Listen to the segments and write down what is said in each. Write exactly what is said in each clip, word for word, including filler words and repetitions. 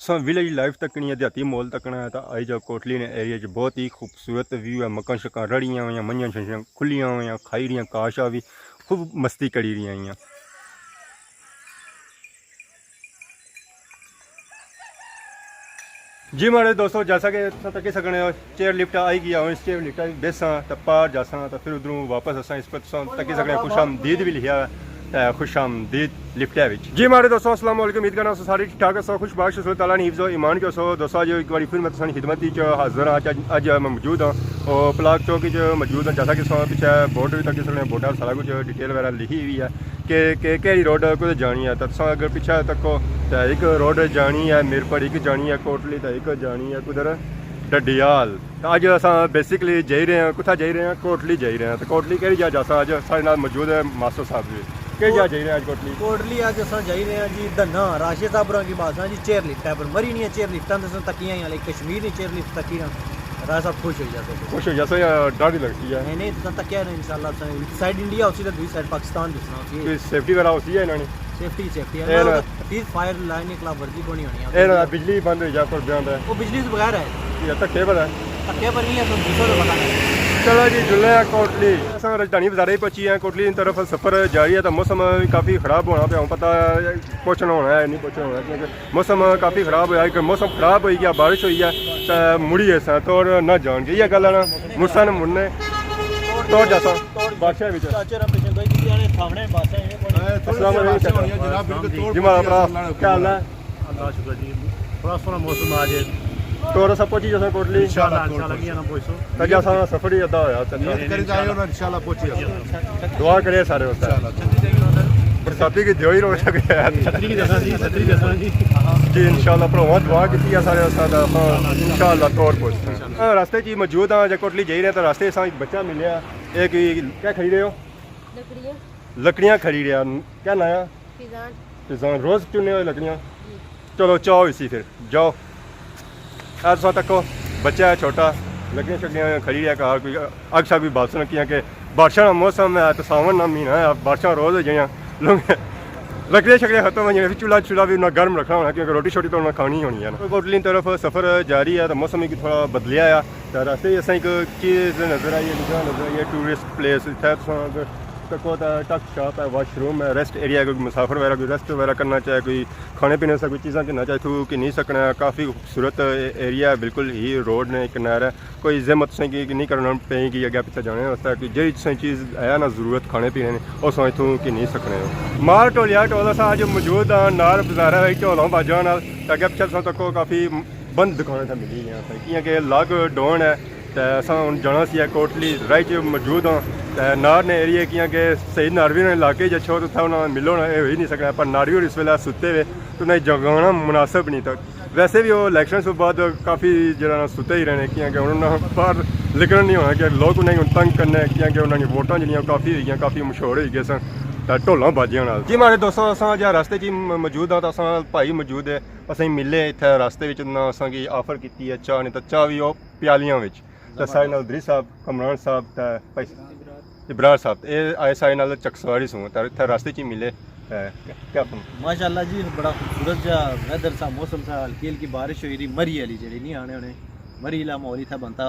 تساں ولیج لائف تکنی ہے، دیہاتی ماحول تکنا ہے، تاں آئی جاؤ کوٹلی نے ایریا چ، بہت ہی خوبصورت ویو ہے۔ مکاں شکاں رڑیاں ہوئیاں، منجاں شنجاں کھلیاں ہوئیاں، کھائی رہیاں، کاہ شاہ وی خوب مستی کری رہیاں ہوئیاں۔ جی ماڑے دوستو، جیسا کہ تساں تکی سکنے ہو، چیئر لفٹ آئی گیا، ہن اس چیئر لفٹ وچ بیساں تے پار جاساں تے پھر ادھروں واپس اساں اس پر تساں تکی سکنے ہو، خوش آمدید وی لکھیا ہے تے خوش آمدید لفٹ ہے وچ۔ جی ماڑے دوستو، السلام علیکم، امید کرنا سو سارے ٹھیک ٹھاک ہسو، خوش باش ہسو، تعالیٰ نے حفظ و ایمان کے ہسو۔ دوستو، اج ایک باری پھر میں تساں نی خدمت وچ حاضر ہاں۔ اج، اج میں موجود ہاں، او پلاک چوک وچ موجود ہاں۔ جیسا کہ تساں پچھے بورڈ وی تکی سکنے ہو، بورڈ سارا کچھ ڈیٹیل وغیرہ لکھی ہوئی ہے کہ، کہ کیڑی روڈ کدھر جانی ہے۔ تے تساں اگر پچھے تکو تے ایک روڈ جانی ہے میرپور، ایک جانی ہے کوٹلی، تے ایک جانی ہے کدھر، ڈڈیال۔ تے اج اساں بیسیکلی جائی رہے ہیں، کتھا جائی رہے ہیں؟ کوٹلی جائی رہے ہیں۔ تے کوٹلی کیڑی جگہ جاساں؟ اج ساڑے نال موجود ہے ماسٹر صاحب وی۔ کیڑی جگہ جائی رہے ہیں اج کوٹلی؟ کوٹلی اج اساں جائی رہے ہیں جی دھنا، راشد صاحب ہوراں کی باساں جی، چیئر لفٹ ہے، پر مری نہیں ہے چیئر لفٹاں تے اساں تکیاں ہی، کشمیر نی چیئر لفٹ تکی نا۔ راجہ صاحب خوش ہوئی جاتے۔ خوش ہوئی جاسو یا ڈر بھی لگتی ہے؟ نہیں، نہیں، تساں تکیا نا، انشاءاللہ تساں ایک سائیڈ انڈیا ہوسی تے دوئی سائیڈ پاکستان دسنا ہوسی۔ کوئی سیفٹی وغیرہ ہوسی ہے انہاں نے؟ سیفٹی، سیفٹی ہے۔ اے نا، نا، فیر فائر لائن خلاف ورزی کونی ہونی ہے۔ اے نا، بجلی بند ہوئی جا پر بیان ہے۔ وہ بجلی سے بغیر ہے۔ یا تکے پر ہے؟ تکے پر نہیں ہے، تو دوسرے کو پتہ نہیں۔ چلو جی، جلنے ہیں کوٹلی۔ اساں راجدھانی بازارے پہنچی ہیں، کوٹلی کی طرف سفر جاری ہے، تو موسم کافی خراب ہونا پیا، ہن پتہ پہنچنا ہونا ہے، نہیں پہنچنا ہونا، کیونکہ موسم کافی خراب ہویا، اگر موسم خراب ہوئی گیا، بارش ہوئی ہے، تے مڑی ایسا توڑ نہ جان گے۔ یہ گل ہے نا، مرساں نے مڑنے، توڑ جاساں، بارشاں وچ۔ چاچے را پیچھے کوئی کسی آنے تھاونے باسے ہیں، کوئی اے، تھوڑی السلام سی علیکم۔ بارشاں ہونیاں جناب، بالکل توڑ جی ماڑا بھرا، کیا حال ہے؟ اللہ شکر جی، بڑا سوہنا موسم آج۔ توڑ اساں پہنچی جاساں کوٹلی۔ انشاءاللہ، انشاءاللہ، کیا نہ پہنچو۔ تے جاساں سفر ہی ادا ہویا، چنگا۔ امید کری جائے انہاں انشاءاللہ پہنچی جاساں۔ دعا کرے سارے واسطے۔ انشاءاللہ۔ برساتی کی دیو ہی روک سکے۔ چھتری کی دساں جی، چھتری دساں جی۔ جی انشاءاللہ، بھراواں دعا کیتی ہے سارے واسطے، تے اساں انشاءاللہ توڑ پہنچنا ہے۔ ہاں، راستے چ ہی موجود ہاں، جے کوٹلی جائی رہے تاں راستے اساں بچہ ملیا۔ اے کوئی کیا کھڑی رہے ہو؟ لکڑیاں۔ لکڑیاں کھڑی رہے، کیا ناں ہے؟ فضان۔ فضان، روز چنے ہوئے لکڑیاں؟ جی۔ چلو چاؤ اسی پھر، جاؤ۔ اے تساں تکو، بچہ ہے چھوٹا، لکڑیاں شکڑیاں کھڑی رہے گھر، کوئی اگ شگ بھی بال سن، کیاں کہ بارشاں نا موسم ہے، تے ساون نا مہینہ ہے، بارشاں روز ہو جائیاں۔ لوگ لکڑیاں شکڑیاں ختم ہو جائیاں، پھر چولہا، چولہا بھی انہاں گرم رکھنا ہونا، کیونکہ روٹی شوٹی تو انہاں کھانی ہونی ہے نا۔ کوٹلی طرف سفر جاری ہے، تو موسم کی تھوڑا بدلیا ہے۔ تے راستے ہی اساں ایک چیز نظر آئی ہے، جگہ نظر آئی ہے، ٹورسٹ پلیس۔ اتھے تساں اگر تکو تاں ٹک شاپ ہے، واش روم ہے، ریسٹ ایریا ہے، کوئی مسافر وغیرہ کوئی ریسٹ وغیرہ کرنا چاہے، کوئی کھانے پینے سا کوئی چیزاں گھننا چاہے، اتھوں گھنی سکنا ہے۔ کافی خوبصورت ایریا ہے، بالکل ہی روڈ نے کنارے، کوئی زحمت تساں کی نہیں کرنا پئے گی اگے پچھے جانے واسطے، کہ جیڑی تساں چیز ہے نا ضرورت کھانے پینے نی، او تساں اتھوں گھنی سکنے ہو۔ مار ٹولیا ٹول اساں اج موجود ہاں نار بازارے وچ ٹولوں باجاں نال، تے اگے پچھے تساں تکو کافی بند دکاناں اتھے ملی گیاں، کیاں کہ لاک ڈاؤن ہے۔ تے اساں ہن جانا سی کوٹلی راہ چ موجود ہاں۔ تے نار نے ایریے، کیاں کہ سعید ناروی نے علاقے جے چھوڑ اتھا انہاں ملو نا، اے ہوئی نہیں سکنا، پر ناروی ہور اس ویلے ستے وے، تے انہاں جگانا مناسب نہیں تھا۔ ویسے بھی وہ الیکشن سے بعد کافی جڑا نا ستے ہی رہنے، کیاں کہ انہاں باہر نکلنا نہیں ہونا کہ لوگ انہاں کی تنگ کرنے، کیاں کہ انہاں کی ووٹاں جڑیاں کافی ہوئی گیاں، کافی مشہور ہوئی گئے سن۔ تے ڈھولاں باجیاں نال۔ جی ماڑے دوستو، اساں جا راستے چ ہی م-، موجود ہاں، تے اساں بھائی موجود ہے، اساں ملے اتھے راستے وچ، انہاں اساں کی آفر کیتی ہے چاہ، نہیں تے چاہ بھی وہ پیالیاں وچ۔ تے سارے نال دری صاحب، کمران صاحب، تے بھائی ابرار صاحب، اے آئے سارے نال چکسواری سوں، تے اتھے راستے چ ہی ملے۔ تے کیا، کیا فرم؟ ماشاءاللہ جی، بڑا خوبصورت جا ویدر سا، موسم سا، ہلکی ہلکی بارش ہوئی رہی، مری والی جڑی نہیں آنے ہونے، مری والا ماحول اتھا بنتا۔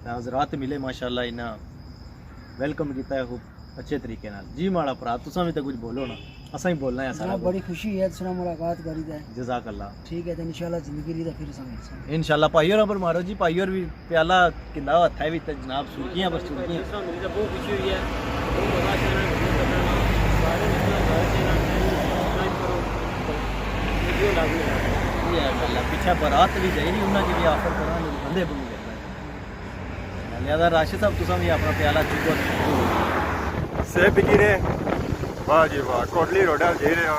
تے حضرات ملے، ماشاءاللہ انہاں ویلکم کیتا ہے خوب اچھے طریقے نال۔ جی ماڑا بھرا، تساں بھی تے کچھ بولو نا، اساں ہی بولنا ہے سارا جناب، کچھ۔ بڑی خوشی ہے تساں ملاقات کری تے۔ جزاک اللہ۔ ٹھیک ہے، تے انشاءاللہ زندگی رہی تے پھر اساں ملساں۔ انشاءاللہ۔ بھائی ہوراں پر مارو جی، بھائی ہور بھی پیالہ کندا ہتھا وچ تے جناب سرکیاں پر سرکیاں۔ جس طرح ملی تے بہت خوشی ہوئی ہے، بہت مزہ آیا سارے نال گفتگو کرنے نال، سارے ملنا، سارے چینل سبسکرائب کرو، ویڈیو لازمی لاؤ۔ یہ ہے گل ہے، پچھے بارات بھی جائی رہی، انہاں کی بھی آفر کراں، بندے بندے۔ لہذا راشد صاحب، تساں بھی اپنا پیالہ چکو۔ سیب بکی رہے۔ واہ جی واہ، کوٹلی روڈا جائی رہے ہاں۔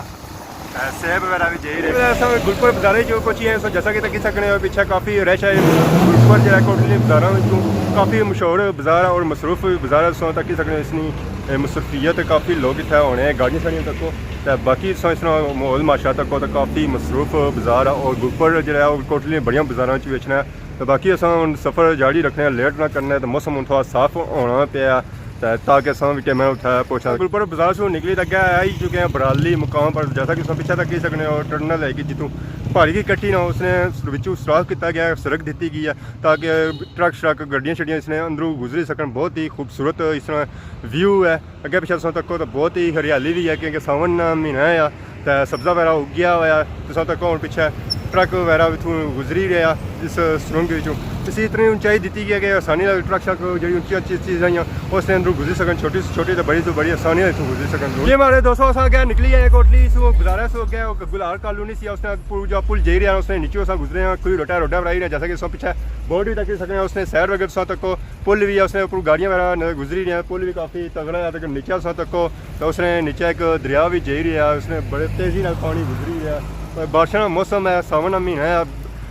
اے، سیب وغیرہ بھی جائی رہے۔ اساں گلپور بازارے چ پہنچی ہیں، سو جیسا کہ تکی سکنے ہو، پچھے کافی رش ہے۔ گلپور جڑا کوٹلی بازاراں وچوں کافی مشہور بازار ہے اور مصروف بازار ہے، سو تکی سکنے ہو اس نی، اے، مصروفیت کافی لوگ اتھے ہونے ہیں، گاڑیاں شاڑیاں تکو۔ تے باقی سو اس نا ماحول معاشرہ تکو تے کافی مصروف بازار ہے اور گلپور جڑا ہے، او کوٹلی بڑیاں بازاراں چ وچنا ہے۔ تے باقی اساں ہن سفر جاری رکھنے آں، لیٹ نہ کرنے، تے موسم ہن تھوڑا صاف ہونا پیا، تے تاکہ اساں وی ٹائم نال اتھے پہنچاں۔ گلپور بازار سوں نکلی تے اگے آئی چکے ہیں برالی مقام پر، جیسا کہ تساں پچھے تک کہی سکنے ہو، ٹنل ہے کہ جتوں پہاڑی کی کٹی نا اس نے وچوں سوراخ کیتا گیا ہے، سڑک دتی گئی ہے تاکہ ٹرک شرک، گڈیاں شڈیاں اس نے اندروں گزری سکن۔ بہت ہی خوبصورت اس طرح ویو ہے۔ اگے پچھے تساں تکو تو بہت ہی ہریالی بھی ہے، کیونکہ ساون نا مہینہ ہے، تے سبزہ وغیرہ اگیا ہوا ہے۔ تساں تکو ہن پچھے ٹرک وغیرہ اتھوں گزری رہیا اس سرنگ وچوں۔ اس اتنی اونچائی دتی گئی ہے کہ آسانی نال ٹرک شرک، جڑی اونچی اونچی چیزاں آئیاں، اس نے اندروں گزری سکن، چھوٹی سے چھوٹی تے بڑی سے بڑی آسانی نال اتھوں گزری سکن۔ جی ماڑے دوستو، اساں اگے نکلی آئے کوٹلی سوں، بازارے سوں اگے، او گلہار کالونی سی، اس نے پل، جو پل جائی رہیا، اس نے نیچے اساں گزرے ہاں، کوئی روٹا روڈا بنائی رہیا، جیسا کہ تساں پچھے بورڈ بھی تکی سکنے ہو، اس نے سائیڈ وغیرہ تساں تکو پل بھی ہے، اس نے اوپر گاڑیاں وغیرہ نہ گزری رہی ہیں، پل بھی کافی تگڑا ہے۔ تے نیچے اساں تکو تے اس نے نیچے ایک دریا بھی جائی رہیا ہے، اس نے بڑے تیزی نال پانی گزری رہیا ہے۔ تے بارشاں نا موسم ہے، ساون نا مہینہ ہے،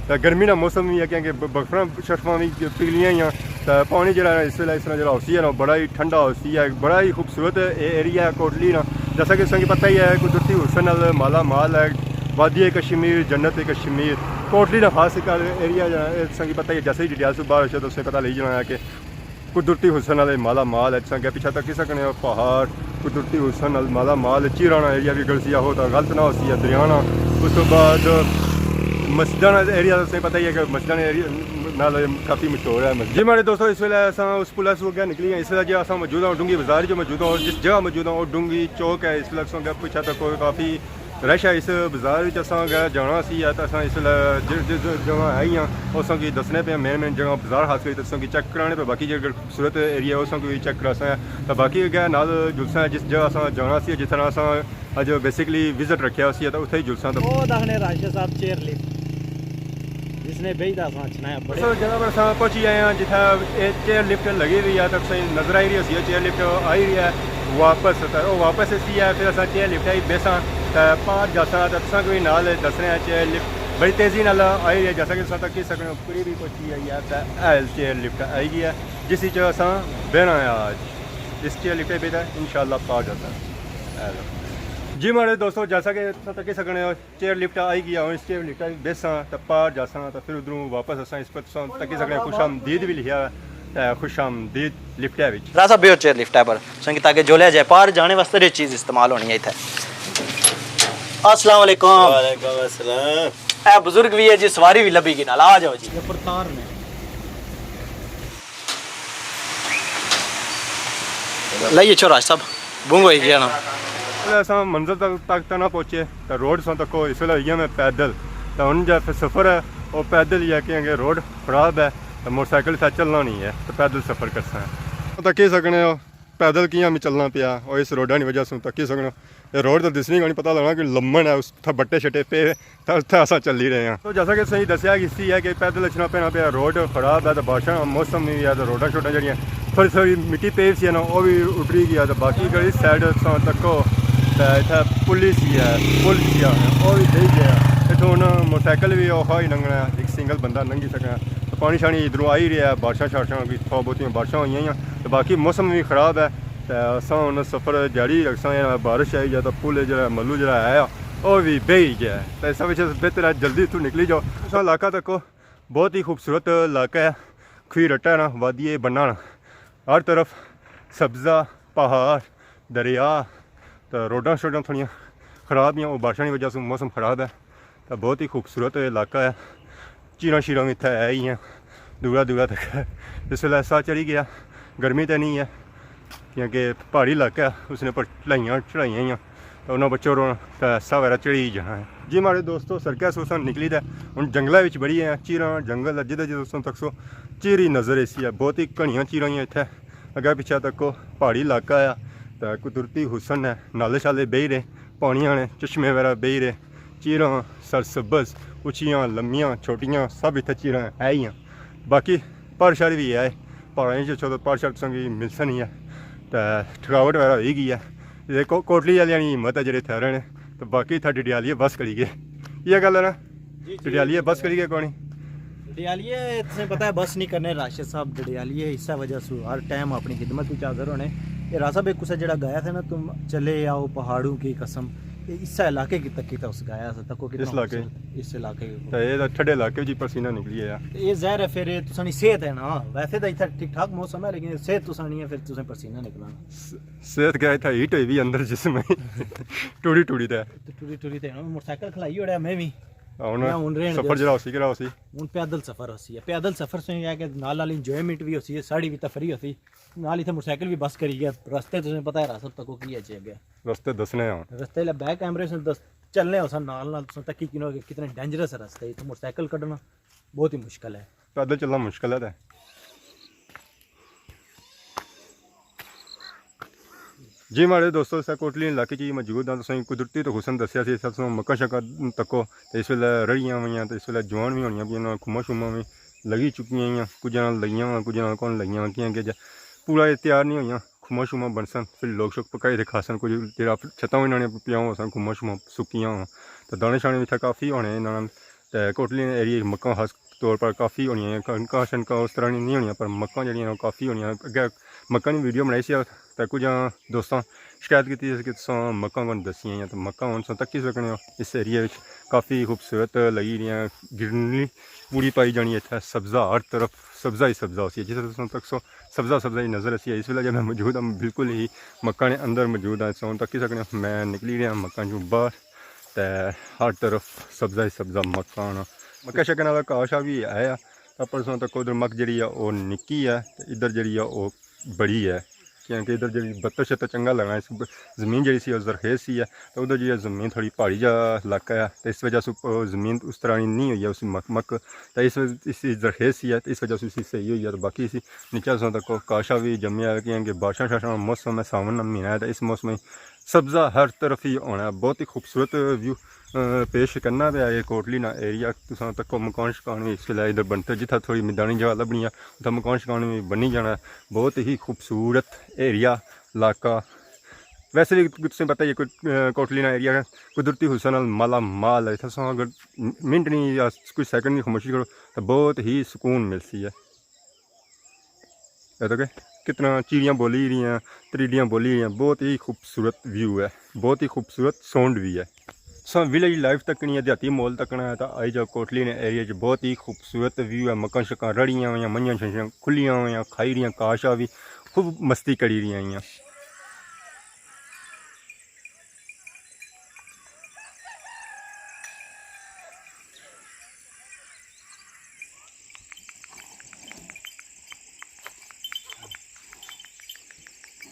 تے گرمی نا موسم بھی ہے، کیونکہ ب-، برفاں شرفاں بھی پگھلیاں ہوئی ہیں۔ تے پانی جڑا ہے اس ویلے اس طرح جڑا ہوسی ہے نا، بڑا ہی ٹھنڈا ہوسی ہے، بڑا ہی خوبصورت اے-، ایریا ہے کوٹلی نا۔ جیسا کہ تساں کی پتہ ہی ہے، قدرتی حسن نال مالا مال ہے، وادی کشمیر، جنت کشمیر۔ کوٹلی نا خاص کر ایریا جڑا ہے، تساں کی پتہ ہی ہے، جیسے ہی ڈڈیال سوں باہر اچھو تو اس نے پتہ لگی جانا ہے کہ قدرتی حسن نال مالا مال ہے۔ تساں اگے پچھے تکی سکنے ہو، پہاڑ، قدرتی حسن نال مالا مال، چیراں نا ایریا بھی اگر سی آخو تو غلط نہ ہوسی ہے، دریا نا۔ اس تو بعد مسجداں نا ایریا، تساں پتہ ہی ہے کہ مسجداں نا ایریا نال کافی مشہور ہے مسجد۔ جی ماڑے دوستو، اس ویلے اساں اس پلا سوں اگے نکلی ہیں، اس ویلے جے اساں موجود ہاں ڈونگی بازار جو موجود ہاں، اور جس جگہ موجود ہاں، وہ ڈونگی چوک ہے۔ اس ویلے تساں اگے پچھے تکو کافی رش ہے اس بازار وچ۔ اساں اگے جانا سی ہے، تے اساں اس ویلے ج-، جس جگہ آئی ہاں، اساں کی دسنے پے، مین مین جگہ بازار خاص کری تے اساں کی چیک کرانے پے، باقی جے اگر خوبصورت ایریا ہے، اساں کی چیک کراساں۔ تے باقی اگے نال جلساں، جس جگہ اساں جانا سی، جتھے اساں اج بیسیکلی وزٹ رکھیا سی، تے اتھے ہی جلساں۔ تے او داخنے راشد صاحب چیئر لفٹ، جس نے بہی دا اساں اچھنا ہے بڑے۔ اس جگہ پر اساں پہنچی آئے ہاں، جتھے اے چیئر لفٹ لگی ہوئی ہے، تے تساں نظر آئی رہی ہوسی، چیئر لفٹ آئی رہی ہے واپس۔ تے او واپس اسی ہے، پھر اساں چیئر لفٹ آئی بیساں، تے پار جاساں، تے تساں کی نال دسنے آں چیئر لفٹ بڑی تیزی نال آئی رہی ہے، جیسا کہ تساں تکی سکنے ہو، پوری بھی پہنچی آئی ہے، تے اے چیئر لفٹ آئی گئی ہے، جس وچ اساں بہنا ہے آج۔ اس چیئر لفٹ پہ بیٹھا انشاءاللہ پار جاساں۔ اے لو۔ جی ماڑے دوستو، جیسا کہ تساں تکی سکنے ہو، چیئر لفٹ آئی گیا، ہن اس چیئر لفٹ بیساں تے پار جاساں تے پھر ادھروں واپس اساں اس پر تساں تکی سکنے ہو، خوش آمدید بھی لکھیا ہے، تے خوش آمدید لفٹ ہے وچ۔ راجہ صاحب، بیو چیئر لفٹ ہے پر، سنگی تاکہ جولیا جائے، پار جانے واسطے یہ چیز استعمال ہونی ہے اتھے۔ السلام علیکم۔ وعلیکم السلام۔ اے بزرگ بھی ہے جی، سواری بھی لبھی گی نال، آ جاؤ جی۔ یہ پر تار نے۔ لائیے چھو راج صاحب، بونگ ہوئی گیا نا۔ اساں منزل تک، تک تے نہ پہنچے، تے روڈ ساں تکو اس ویلے ہوئی گیا میں پیدل۔ تے ہن جا پھر سفر ہے، او پیدل ہی ہے، کیونکہ روڈ خراب ہے، تے موٹر سائیکل اتھا چلنا نہیں ہے، تے پیدل سفر کرساں۔ تکی سکنے ہو، پیدل کیاں میں چلنا پیا، او اس روڈاں نی وجہ سوں تکی سکنے ہو۔ اے روڈ تے دسنی کونی، پتہ لگنا کہ لمن ہے، اس اتھا بٹے شٹے پے، تے اتھا اساں چلی رہے ہاں۔ تو جیسا کہ تساں کی دسیا گسی ہے کہ پیدل اچھنا پینا پیا، روڈ خراب ہے، تے بارشاں موسم وی ہے، تے روڈاں شوڈاں جڑیاں تھوڑی تھوڑی مٹی پئی سی نا، او وی اتری گیا، تے باقی جڑی سائیڈ تساں تکو، تے اتھا پولیس ہی ہے، پل سی ہے، او وی بہی گیا۔ اتھوں ہن موٹر سائیکل وی اوکھا ہوئی لنگھنا ہے، ایک سنگل بندہ لنگھی سکنا۔ تے پانی شانی ادھروں آئی رہیا ہے، بارشاں شارشاں وی تھوڑا بہتیاں بارشاں ہوئیاں ہیاں، تے باقی موسم وی خراب ہے۔ تے اساں ہن سفر جاری رکھساں، یا بارش آئی جا تاں پل جیڑا ملو جیڑا ہے، او وی بہی گیا۔ تے اس وجہ سے بہتر ہے جلدی اتھوں نکلی جاؤ۔ تساں علاقہ تکو، بہت ہی خوبصورت علاقہ ہے، کھوئی رٹا نا، وادی بننا نا، ہر طرف سبزہ، پہاڑ، دریا، تے روڈاں شوڈاں تھوڑیاں خراب ہیاں، او بارشاں نی وجہ سے موسم خراب ہے۔ تے بہت ہی خوبصورت علاقہ ہے۔ چیراں شیراں وی اتھے ہے ہی ہیں، دورا دورا تک۔ اس ویلے ساہ چڑھی گیا، گرمی تے نہیں ہے، کیونکہ پہاڑی علاقہ ہے، اس نے پر چڑھائیاں چڑھائیاں ہی ہیں، تے انہاں پر چڑھنا تے ساہ وغیرہ چڑھی ہی جانا ہے۔ جی ماڑے دوستو، سڑکے سوں اساں نکلی تے ہن جنگلے وچ بڑی ہیں، چیراں جنگل ہے، جدھر جدھر تساں تکسو چیر ہی نظر ایسی ہے، بہت ہی گھنیاں چیراں ہیاں اتھے۔ اگے پچھے تکو پہاڑی علاقہ ہے، تے قدرتی حسن ہے، نالے شالے بہی رہے، پانیاں نے چشمے وغیرہ بہی رہے، چیراں سرسبز، اچیاں، لمیاں، چھوٹیاں، سب اتھے چیراں ہے ہی ہیں۔ باقی پر شر وی ہے، پہاڑاں وچ اچھو تے پر شر تساں کی ملسن ہی ہے۔ تے تھکاوٹ وغیرہ ہوئی گئی ہے۔ اے کو-، کوٹلی آلیاں نی ہمت ہے جیڑے اتھے رہنے، تے باقی اتھے ڈڈیالیے بس کری گئے۔ یہ گل ہے نا؟ جی، جی۔ ڈڈیالیے بس کری گئے کونی؟ ڈڈیالیے تساں پتہ ہے بس نہیں کرنے راشد صاحب، ڈڈیالیے اسے وجہ سوں ہر ٹائم اپنی خدمت وچ حاضر ہونے۔ اے راجہ صاحب، ایک کسے جیڑا گایا تھا نا، "تم چلے آؤ پہاڑوں کی قسم"، اے اسے علاقے کی تکی تھا اس گایا تھا، تکو کتنا اس علاقے؟ خوبصورت، اس علاقے کی۔ تے اے تاں ٹھڈے علاقے وچ پسینہ نکلی آیا۔ تے اے ظاہر ہے پھر اے تساں نی صحت ہے نا، ویسے تاں اتھا ٹھیک ٹھاک موسم ہے، لیکن صحت تساں نی ہے، پھر تساں پسینہ نکلنا۔ س-، صحت کیا اتھا ہیٹ ہوئی وی اندر جسم ہے۔ ٹوڑی ٹوڑی تے۔ تے ٹوڑی ٹوڑی تے نا، موٹر سائیکل کھلائی اوڑیا میں وی۔ ہن نہ، ہن رہن سفر دیو۔ جیڑا ہوسی، کیڑا ہوسی؟ ہن پیدل سفر ہوسی ہے۔ پیدل سفر سے یہ ہے کہ نال نال انجوائمنٹ بھی ہوسی ہے، ساڑی بھی تفریح ہوسی، نال اتھے موٹر سائیکل بھی بس کری گیا۔ رستے تساں پتہ ہے، راہ سب تکو کی ہے جی اگے۔ رستے دسنے ہن۔ رستے لے بیک کیمرے سے دس، چلنے ہو سن نال نال، تساں تکی کنو کہ کتنے ڈینجرس ہے رستے، اتھے موٹر سائیکل کڈنا بہت ہی مشکل ہے۔ پیدل چلنا مشکل ہے تے۔ جی ماڑے دوستو، اسے کوٹلی علاقے چ موجود ہاں۔ تساں قدرتی تو حسن دسیا سی، اسے تساں مکاں شکاں تکو، تے اس ویلے رڑیاں ہوئیاں، تے اس ویلے جوان وی ہونیاں پیاں، کھماں شماں وی لگی چکیاں ہوئیاں، کجھ نال لگیاں ہوئیاں، کجھ نال کون لگیاں ہوئیاں، کیونکہ جے پورا یہ تیار نہیں ہوئیاں، کھماں شماں بنسن، پھر لوگ شوگ پکائی تے کھاسن، کجھ جیڑا چھتاں وی انہاں نے پیاں ہوسن، کھماں شماں سکیاں ہون، تے دانے شانے وی اتھے کافی ہونے انہاں نال۔ تے کوٹلی ایریے مکاں خاص طور پر کافی ہونیاں ہیں، کن-، کاشن کا اس طرح نہیں، نہیں ہونیاں، پر مکاں جڑیاں ہیں، کافی ہونیاں۔ اگے مکاں نی ویڈیو بنائی سی، تے کچھ دوستاں شکایت کیتی سی کہ تساں مکاں کون دسیاں ہیں، تے مکاں ہن تساں تکی سکنے ہو، اس ایریے وچ کافی خوبصورت لگی رہیاں، گرینری پوری پائی جانی اتھے، سبزہ ہر طرف سبزہ ہی سبزہ ہوسی ہے، جس طرح تساں تکسو سبزہ سبزہ ہی نظر اسی ہے۔ اس ویلے جب میں موجود ہاں، بالکل ہی مکاں نے اندر موجود ہاں، تساں تکی سکنے ہو، میں نکلی رہیا مکاں چوں باہر۔ تے ہر طرف سبزہ ہی سبزہ مکاں نا۔ مکاں شکاں نال گھاہ شاہ وی ہے، پر تساں تکو ادھر مک جیڑی ہے او نکی ہے، تے ادھر جیڑی ہے او بڑی ہے۔ کیونکہ ادھر جیڑی بتر شتر چنگا لگنا، اس ب-، زمین جیڑی سی او زرخیز سی ہے، تے ادھر جیڑی ہے زمین تھوڑی پہاڑی جا علاقہ ہے، تے اس وجہ سے او زمین اس طرح نی نہیں ہوئی ہے، اسی مک مک، تے اس وجہ، اسی زرخیز سی ہے، تے اس وجہ سے اسی صحیح ہوئی ہے۔ تے باقی اسی نیچے تساں تکو گھاہ شاہ وی جمیا ہے، کیونکہ بارشاں شارشاں موسم ہے، ساون نا مہینہ ہے، تے اس موسم سبزہ ہر طرف ہی ہونا ہے۔ بہت ہی خوبصورت ویو، آ، پیش کرنا پیا یہ کوٹلی نا ایریا۔ تساں تکو مکان شکان وی اس ویلے ادھر بنتے، جتھا تھوڑی میدانی جگہ لبنی ہے، اتھا مکان شکان وی بنی جانا ہے۔ بہت ہی خوبصورت ایریا، علاقہ۔ ویسے بھی تساں پتہ ہی ہے، کو-، آ، کوٹلی نا ایریا قدرتی حسن نال مالا مال ہے۔ اتھا تساں اگر منٹ نہیں یا کچھ سیکنڈ نہیں خاموشی کرو، تو بہت ہی سکون ملسی ہے۔ اے تکو کتنا چیڑیاں بولی رہیاں، تریڈیاں بولی رہیاں، بہت ہی خوبصورت ویو ہے، بہت ہی خوبصورت ساؤنڈ بھی ہے۔ تساں ویلیج لائف تکنی ہے، دیہاتی ماحول تکنا ہے، تاں آئی جاؤ کوٹلی نے ایریا چ، بہت ہی خوبصورت ویو ہے۔ مکاں شکاں رڑیاں ہویاں، منجاں شنجاں کھلیاں ہویاں، کھائی رہیاں، گھاہ شاہ بھی خوب مستی کری رہیاں ہویاں۔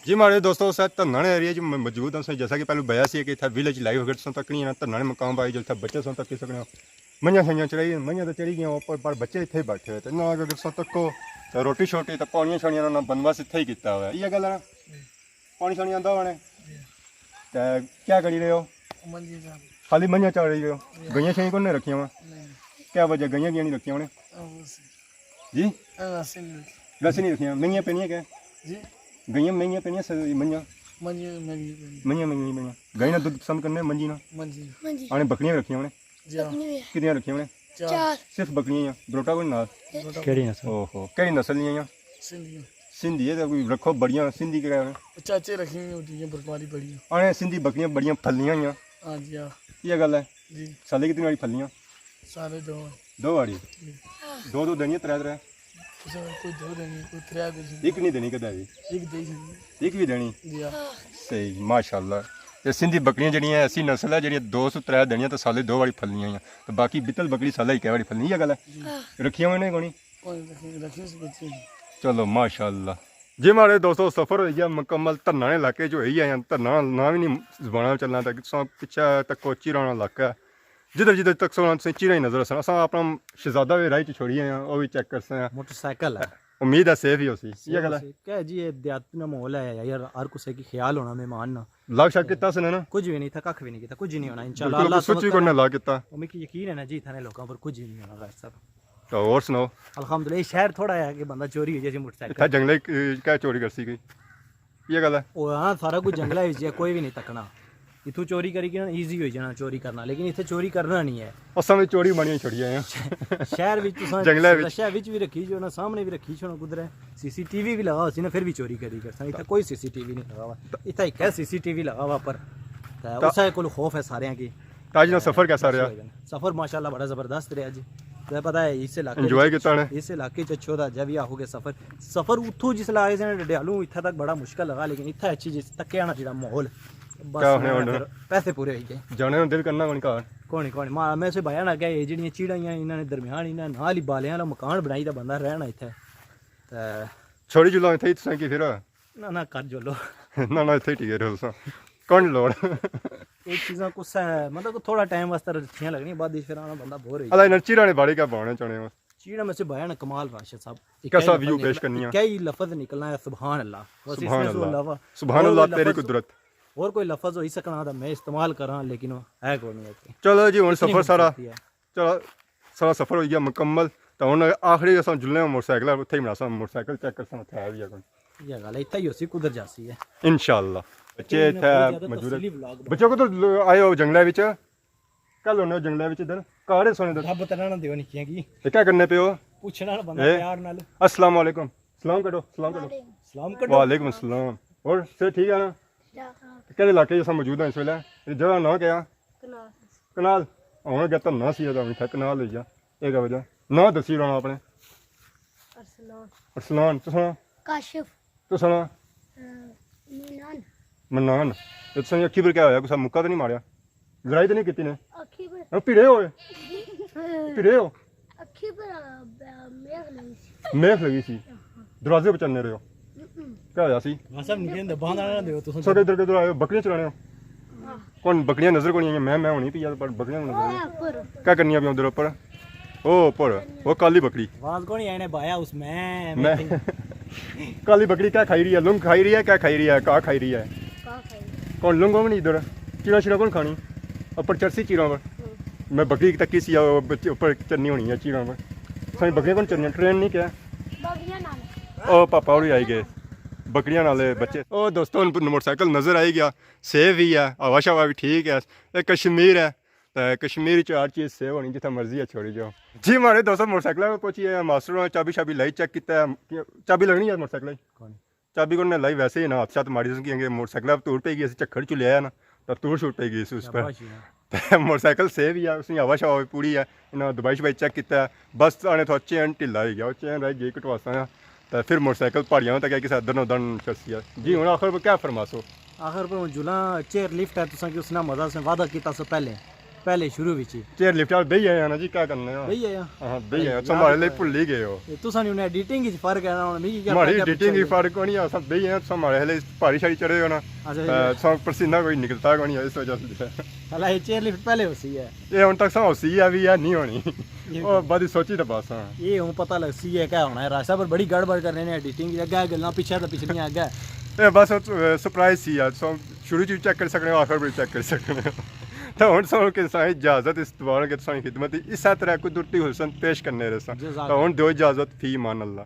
جی ماڑے دوستو، اسے دھنانے ایریا چ م-، موجود ہاں۔ جیسا کہ پہلو بیا سی کہ اتھا ویلیج لائف اگر تساں تکنی ہے نا، دھنانے مقام پائی جو اتھا بچے تساں تکی سکنے ہو۔ منجاں شنجاں چڑھائی، منجاں تے چڑھی گئیاں اوپر، پر بچے اتھے ہی بیٹھے ہوئے۔ تے نہ اگر تساں تکو تے روٹی شوٹی تے پانیاں شانیاں نا بندوبست اتھے ہی کیتا ہوا ہے۔ یہ گل ہے نا؟ پانی شانی آندا ہونے؟ جی۔ تے کیا کری رہے ہو؟ منجی جان۔ خالی منجاں چڑھ رہی ہو؟ جی۔ گئیاں شئیاں کون نے رکھیاں وا؟ نہیں۔ کیا وجہ، گئیاں کیوں نہیں رکھیاں ہونے؟ آ، ویسے۔ جی؟ آ، ویسے نہیں رکھیاں۔ ویسے نہیں رکھیاں، مہنگیاں پینیاں کیا؟ جی؟ گئیاں مہنگیاں پینیاں س-، منجاں؟ منجی مہنگی پینیاں۔ منجاں مہنگیاں پینیاں۔ گائیں نا دودھ پسند کرنے منجی نا؟ منجی۔ منجی۔ آنے بکریاں رکھیاں ہونے؟ جی ہاں۔ بکریاں بھی ہے۔ کتنیاں رکھیاں ہونے؟ چار۔ چار۔ صرف بکریاں ہی ہیں، بروٹا کوئی نال؟ بروٹا۔ کیڑی نسل؟ اوہو، کیڑی نسل نیاں؟ سندھیاں۔ سندھی ہے تے کوئی رکھو بڑیاں، سندھی کیڑا ہے؟ چاچے رکھیاں ہوئی ہیں، بکریاں بڑیاں۔ آنے سندھی بکریاں بڑیاں پھلیاں ہویاں۔ ہاں جی، ہاں۔ یہ گل ہے؟ جی۔ سالے کتنی باری پھلیاں؟ سارے دو۔ دو باری؟ جی۔ دو دو دینی ہے، ترے ترے؟ کوئی دو دینی، کوئی ترے دینی۔ ایک نہیں دینی کدے بھی؟ ایک دے دینی۔ ایک بھی دینی؟ جی ہاں۔ صحیح، ماشاءاللہ۔ یہ سندھی بکریاں جڑیاں ایسی نسل ہے جڑیاں دو سو ترے دینیاں تے سالے دو باری پھلنیاں ہیں۔ تے باقی بتل بکری سالے ایک باری پھلنی، یہ گل ہے؟ جی۔ رکھیاں ہوئے نے کونی؟ کوئی رکھی، رکھی سی بچی۔ چلو ماشاءاللہ۔ جی ماڑے دوستو، سفر ہوئی گیا مکمل، دھنانے علاقے چ ہوئی گیا، دھنا ناں وی نہیں زباناں چلنا، تے تساں پچھے تکو چیراں نا علاقہ ہے۔ جدھر جدھر تک سونا تساں چیراں ہی نظر آسن۔ اساں اپنا شہزادہ وی راہ چ چھوڑی آئے ہیں، او وی چیک کرساں۔ موٹر سائیکل ہے۔ امید ہے سیف ہی ہوسی۔ یہ گل ہے۔ کیا جی، یہ دیہاتی نا ماحول ہے یار، ہر کسے کی خیال ہونا مہمان نا۔ لاک شاک کیتا سے نا؟ کچھ بھی نہیں تھا، ککھ بھی نہیں کیتا، کچھ ہی نہیں ہونا انشاءاللہ۔ بالکل، اللہ سچ ہی سبحانہ کوئی نہ لاک کیتا۔ او میکی یقین ہے نا جی، اتھانے لوکاں پر کچھ ہی نہیں ہونا، ڈاکٹر صاحب۔ تو اور سناؤ؟ الحمدللہ، یہ شہر تھوڑا ہے کہ بندہ چوری ہو جائے جی موٹر سائیکل۔ اتھا جنگلے، اے، کیا چوری کرسی کوئی؟ یہ گل ہے۔ او ہاں، سارا کچھ جنگلے وچ ہے، کوئی بھی نہیں تکنا۔ اتھوں چوری کری کے نا ایزی ہوئی جانا چوری کرنا، لیکن اتھے چوری کرنا نہیں ہے۔ اساں وی چوری مانیاں چھوڑی آئے ہیں۔ شہر وچ تساں جنگلے وچ۔ شہر وچ بھی رکھی جو نا، سامنے بھی رکھی چھوڑو کدھر ہے۔ سی سی ٹی وی بھی لگا ہوسی نا، پھر بھی چوری کری کرساں۔ اتھے کوئی سی سی ٹی وی نہیں لگا ہوا۔ اتھے ایک ہے سی سی ٹی وی لگا ہوا پر۔ تے تا-، اسے کول خوف ہے ساریاں کی۔ تاج نا سفر کیسا رہیا؟ سفر ماشاءاللہ بڑا زبردست رہیا جی۔ تمہیں پتہ ہے اس علاقے انجوائے وچ، کیتا نے؟ اس علاقے چ اچھو دا جب بھی آخو گے سفر، سفر اتھوں جس لے آئے سے ڈڈیالوں اتھے تک بڑا مشکل لگا، لیکن اتھے اچھی جس تکیا نا جڑا ماحول، بس کیا آخنے میں ہن؟ پھر پیسے پورے ہوئی گئے۔ جانے نا دل کرنا کون گھر؟ کونی، کونی، ماڑا میں سے بھایا نہ کہ یہ جڑیاں چیڑاں ہیاں، انہاں نے درمیان انہاں نال ہی بالے آلا مکان بنائی تے بندہ رہنا اتھے۔ تے چھوڑی جلو اتھے ہی تساں کی پھر؟ نہ، نہ، کر جلو۔ نہ، نہ، اتھے ہی ٹھیک ہے، رہو تساں۔ کون لوڑ؟ یہ چیزاں کس ہے، مطلب کہ تھوڑا ٹائم واسطے رکھیاں لگنی، بعد وچ پھر آنا بندہ بور ہوئی اللہ جائے۔ انہاں چیڑاں نے باڑے کیا بانے چاہنے ہو؟ چیڑاں میں سے بھایا نا کمال راشد صاحب۔ ایک کیسا ہی لفظ ویو پیش نکلنا، کرنی ہے؟ ایک ہی لفظ نکلنا ہے، سبحان اللہ۔ بس اس سبحان میں سے اللہ۔ علاوہ سبحان اور اللہ کوئی تیری لفظ قدرت۔ اور کوئی لفظ ہوئی سکنا تھا میں استعمال کراں، لیکن وہ ہے کوئی نہیں اتنی۔ چلو جی، ہن اتنی سفر سارا خوبصورتی ہے۔ چلو، سارا سفر ہوئی گیا مکمل۔ تو ہن آخری اساں جلنے ہاں موٹر سائیکل، اتھے ہی بناساں موٹر سائیکل، چیک کرساں اتھے ہے وی ہے کوئی۔ یہ گل ہے، اتھے ہی ہوسی، کدھر جاسی ہے۔ انشاءاللہ۔ بچے اتھے اتھے انہاں بہت زیادہ موجود ہے۔ تفصیلی ولاگ بچے کدھر آئے ہو جنگلے وچ؟ کل ہونے ہو جنگلے وچ ادھر؟ گھر سونے ادھر؟ رب تلا نہ دیو نکیاں کی۔ یہ کیا کرنے پے ہو؟ پوچھنے والا بندہ اے؟ پیار نال۔ السلام علیکم۔ سلام کرو، سلام کرو۔ وعلیکم۔ سلام کرو۔ وعلیکم السلام۔ اور سے ٹھیک ہے نا؟ کیا حال؟ کہڑے علاقے اساں موجود ہیں اس ویلے؟ یہ جگہ ناں کیا؟ کنال۔ کنال۔ ہن اگے تھا ناں سی، اتھا کنال ہوئی گیا۔ یہ کیا وجہ؟ ناں دسی رہنا اپنے۔ ارسلان۔ ارسلان، تساں؟ کاشف۔ تساں نا؟ اہ، منان۔ منان۔ یہ تساں اکھی پر کیا ہویا؟ کسا مکا تو نہیں ماریا؟ لڑائی تو نہیں کیتی نے؟ اکھی پر۔ ہاں، بھیڑے ہوئے۔ بھیڑے ہو؟ اکھی پر، اہ، میخ لگی سی۔ میخ لگی سی؟ ہاں۔ دروازے پر چڑھنے رہے ہو؟ ہم۔ کیا ہویا سی؟ ہاں، سب نکلے اندر، باندھ آنا دیو تساں۔ سو ادھر کدھر آئے ہو؟ بکریاں چرانے ہو؟ ہاں۔ کون بکریاں نظر کونی آئیاں؟ میں، میں ہونی پئی، پر بکریاں نظر نہیں۔ اوپر۔ کیا کرنی ابھی ادھر اوپر؟ او اوپر، وہ کالی بکری۔ آواز کونی آئی نے بایا اس میں، میں۔ میں۔ کالی بکری کیا کھائی رہی ہے؟ لنگ کھائی رہی ہے، کیا کھائی رہی ہے؟ کاہ کھائی رہی ہے؟ کاہ کھائی رہی ہے۔ کون لنگ ہونی ادھر؟ چیڑاں شیڑاں کون کھانی؟ اوپر چرسی چیڑاں پر۔ ہوں۔ میں بکری تکی سی، او بچے اوپر چرنی ہونی ہے چیڑاں پر۔ سائیں بکریاں کون چرنی؟ ٹرین نہیں کیا؟ بکریاں نال۔ او پاپا ہوری آئی گئے۔ بکریاں نال بچے۔ او دوستو، ہن موٹر سائیکل نظر آئی گیا۔ سیف ہی ہے، ہوا شوا بھی ٹھیک ہے۔ اے کشمیر ہے۔ تے کشمیر چ ہر چیز سیف ہونی، جتھے مرضی ہے چھوڑی جاؤ۔ جی، ماڑے دوستو، موٹر سائیکل پہ پہنچی ہے، ماسٹر ہونا چابی شابی لائی، چیک کیتا ہے۔ چابی لگنی ہے موٹر سائیکل؟ کون؟ چابی کو نے لائی، ویسے ہی نا ہاتھ شاتھ ماری، کیونکہ موٹر سائیکل اب توڑ پی گئی، اسی چکھڑ چ لیا ہے نا، تو توڑ شوڑ پی گئی سی اس پر۔ شاباش یار۔ تے موٹر سائیکل سیف ہی ہے، اس کی ہوا شوا بھی پوری ہے، انہاں دبائی شبائی چیک کیتا ہے، بس آنے تھوڑا چین ڈھیلا ہوئی گیا، وہ چین رہ گئی کٹواساں۔ تے پھر موٹر سائیکل پہاڑیاں تک کسے ادھر نہ ادھر چڑسی ہے۔ جی، ہن آخر پر کیا فرماسو؟ آخر پر ہن جلاں چیئر لفٹ ہے، تساں کی اس نا مزہ سے وعدہ کیتا سو پہلے، پہلے شروع وچ ہی۔ چیئر لفٹ آ بہی آئے ہیں نا جی، کیا کرنا ہے؟ بہی آئے ہیں۔ ہاں، بہی آئے ہیں، سنبھالے لے بھلی گئے ہو۔ تے تساں نی انہیں ایڈیٹنگ وچ فرق ہے نا، ہن میکی کیا ہماری فرق ہے ایڈیٹنگ پچھے؟ وچ فرق کونی ہے، اساں بہی آئے ہیں، تساں ہمارے ہلے پہاڑی شاڑی چڑھے ہو نا، اچھا، تے تساں پسینہ کوئی نکلتا کونی ہے، اس وجہ سے۔ حالانکہ چیئر لفٹ پہلے ہوسی ہے۔ یہ ہن تک سا ہوسی ہے، ابھی یہ نہیں ہونی۔ یہ او، بعد سوچی تو بس، ہاں۔ یہ ہوں پتہ لگ سی ہے کیا ہونا ہے، راستہ پر بڑی گڑبڑ کرنے نے ایڈیٹنگ، اگے گلاں، پیچھے تو پچھلیاں اگے۔ اے بس، اے، سرپرائز سی یار، سو شروع چ چیک کر سکنے ہو، آخر بھی چیک کر سکنے ہو۔ تو ہن سو کہ سائیں اجازت، اس دوبارہ کہ تساں خدمت اسی طرح قدرتی حسن پیش کرنے رہساں۔ جزاک تو ہن دیو اجازت، فی امان اللہ۔